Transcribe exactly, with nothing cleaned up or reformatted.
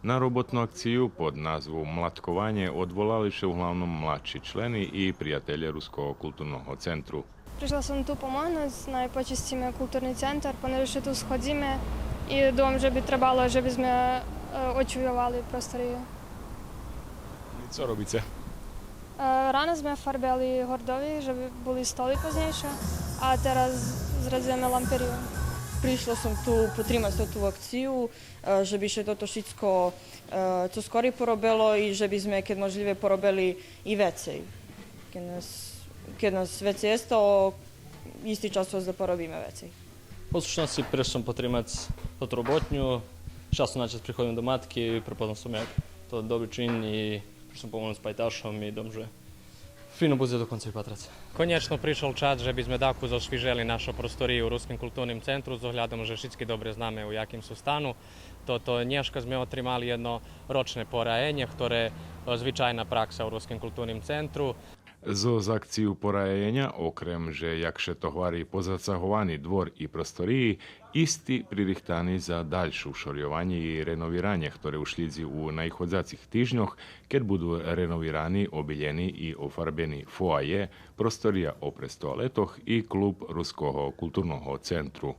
На роботну акцию под назву Младкованє одволали ше углавном младши члени и приятелє Руского културного центру. Пришла сом ту помогнуц, най почистиме културни центар, понеже ше ту сходзиме и думам же би требало же би зме, е, очувйовали просторию. И цо робице? Е, рано зме фарбели гордови же би були столи познєйше, а тераз зрадзуєме ламперию. Пришла сом ту потримац тоту акцию, е, же би ше тото шицко, е, цо скорей поробело и же би зме, кед можлїве, поробели и вецей. Кед нас, кед нас вецей єст, о исти час да поробиме вецей. По сущносци пришол сом потримац тоту роботню, часом на час приходим до матки, препознал сом як то добри чин и пришол сом помогнуц пайташом и думам же фино будзе до конца випатрац. Конєчно пришол час же би зме дакус освижели нашу просторию у Руским културним центру, з оглядом же шицки добре знаме у яким су стану. Тото нєшка зме отримали єдно рочне пораєнє, хторе, е, звичайна пракса у Руским културним центру. Зоз акцию пораєня, окрем же, як ше то гвари, позацаговани двор и простории, исти пририхтани за дальше ушорйованє и реновиранє, хторе ушлїдзи у наиходзацих тижньох, кед буду реновирани, обилєни и офарбени фоає, простория опрез тоалетох и клуб Руского културного центру.